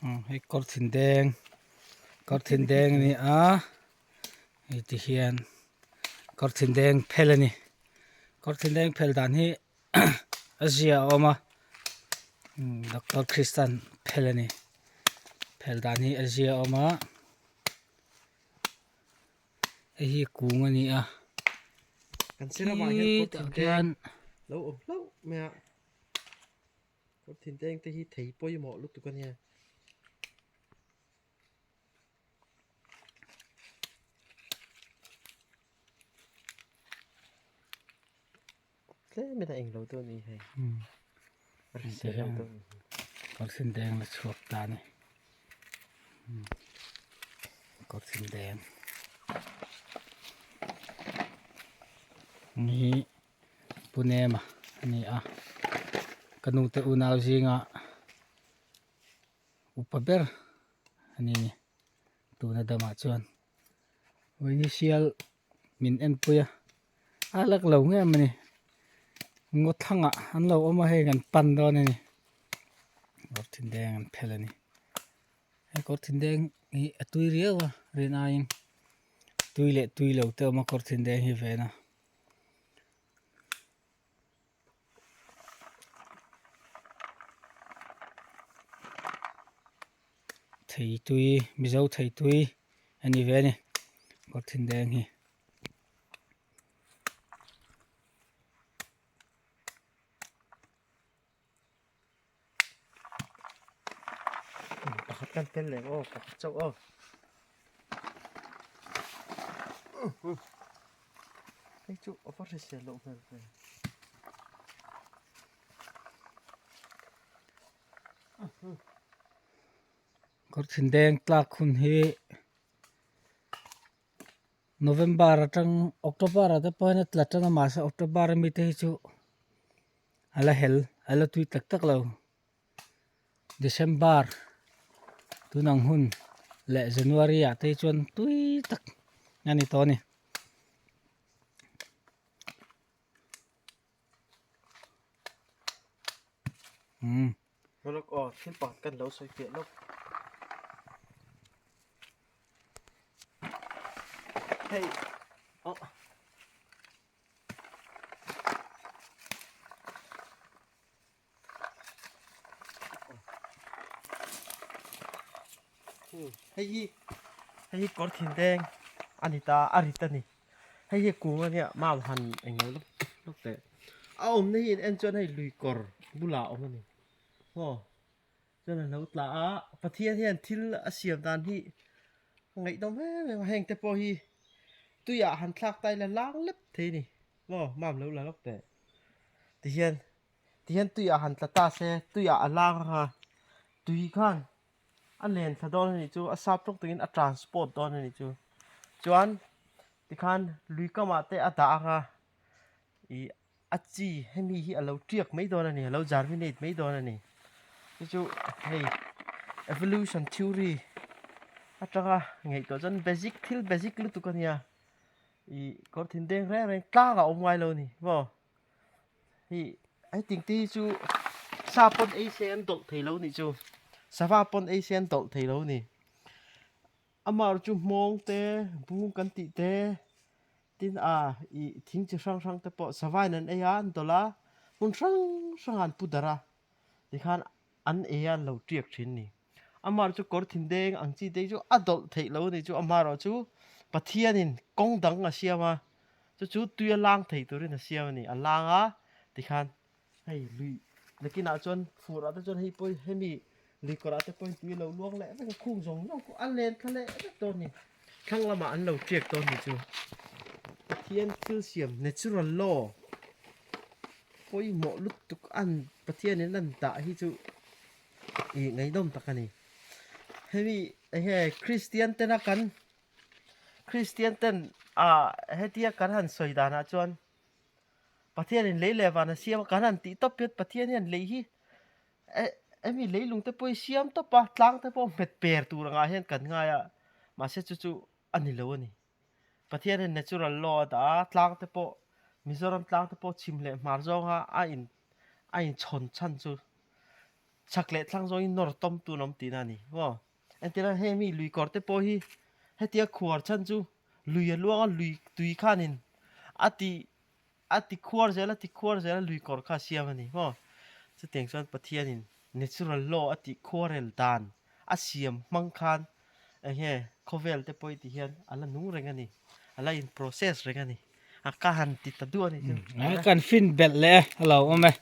Hei kawr thin deng kawr thin deng a ni a hei ti hian kawr thin deng phel a ni kawr thin deng phel dan hi a zia a awm a doctor christian phel a ni phel dan hi a zia a awm a hei hi kung a ni a khitah khian. Kawr thinteng te hi thei pawimawh lutuk a nia. Tlem in a englo deuh a ni hei. A hrisel lo deuh a ni. Kawr thinteng la chhuak ta a ni. Kawr thinteng. Ni. Punema a ni a ka nu te unau zinga upa ber a ni tuna damah chuan initial min enpui a a lak lo nge mawni ngaw thlangah an lo awm a hei kan pan dawn a ni kawr thindeng an phel a ni he kawr thindeng hi a tui riau a rin aiin tui leh tui lo te a awm a kawr thindeng hi ven a. Thei tui mizo thei tui a ni ve a ni kawr thindeng hi. Pakhat kan tel leh aw pakhat chauh aw hei chu a va hrisel loh hmel ve Kawr thindeng tlak hun hi November atang October ah te pawh hian a tla tan a mahse October ami te hi chu a la hel a la tui tak tak lo December tunang hun leh January ah te hi chuan tui tak a ni tawh a ni. Umm. Lawk aw thil pakhat kan lo sawi fiah lawk. Hei aw. Hei hi hei hi kawr thindeng a ni ta a rit a ni hei hi kung a nia mau han englo lawk lawk teh a awmna hi in en chuan hei lui kawr bulah a awm a ni maw chuan a lo tla a Pathian hian thil a siam dan hi a ngaihdawm em em a heng te pawh hi tuiah han thlak ta ila lang lep thei a ni maw mam lo la lawk teh tihian tihian tuiah han tla ta se tuiah a lang anga tui khan a len thla dawn a nih chu a sap tawk takin a transport dawn a nih chu chuan tikhan lui kamah te a dah anga ih a chi hemi hi a lo tiak mai dawn a ni a lo germinate mai dawn a ni chu chu hei evolution theory atanga ngaihtuah chuan basic thil basic lutuk a nia ih kawr thin deng reng reng tlang a awm ngai lo a ni maw. Hei hetiang te hi chu sa pawn ei se an dawlh thei lo nih chu sava pawn ei se an dawlh thei lo a ni amaherawh chu hmawng te bung kan tih te tin a ih thing chi hrang hrang te pawh sava in an ei a an dawlh a hmun hrang hrang ah an pu darh a tikhan an ei a an lo tiak thin a ni amaherawh chu kawr thindeng ang chi te hi chu a dawlh theih lo a ni chu amaherawh chu Pathianin kawng dang a siam a chu chu tui a lang thei turin a siam a ni a lang a tikhan hei lui nakinah chuan fur ah te chuan hei pawh hemi lui kawrah te pawhin tui a lo luang leh vek a khung zawng zawng pawh a len thla leh vek dawn a ni thlang lamah an lo tiak dawn a ni chu Pathian thil siam natural law pawimawh lutuk an Pathianin an dah hi chu ih ngaihnawm tak a ni hemi enge Christian tena kan Christian ten ah hetia kan han sawi danah chuan Pathianin lei leh van a siam a kan han tih tawp hian Pathian hian lei hi eh hemi leilung te pawh hi siam tawp a tlang te pawh hmet per tur angah hian kan ngai a mahse chu chu a ni lo a ni Pathian hian natural law a dah a tlang te pawh Mizoram tlang te pawh chhim leh hmar zawnga a in a inchhawn chhan chu. Chhak leh thlang zawngin nawr tawm tun awm tihna a ni maw? Entirah heng mi lui kawr te pawh hi hetia khuar chhan chu lui a luang a, lui tui khanin a ti a ti khuar zel a ti khuar zel a lui kawr kha a siam a ni maw? Chutiang chuan Pathianin natural law a tih khuarel dan a siam hmang khan eng nge khawvel te pawh i tih hian a la nung reng a ni, a la in process reng a ni. A ka han ti ta duah a ni chu. Kan fin belh leh a lo awm e.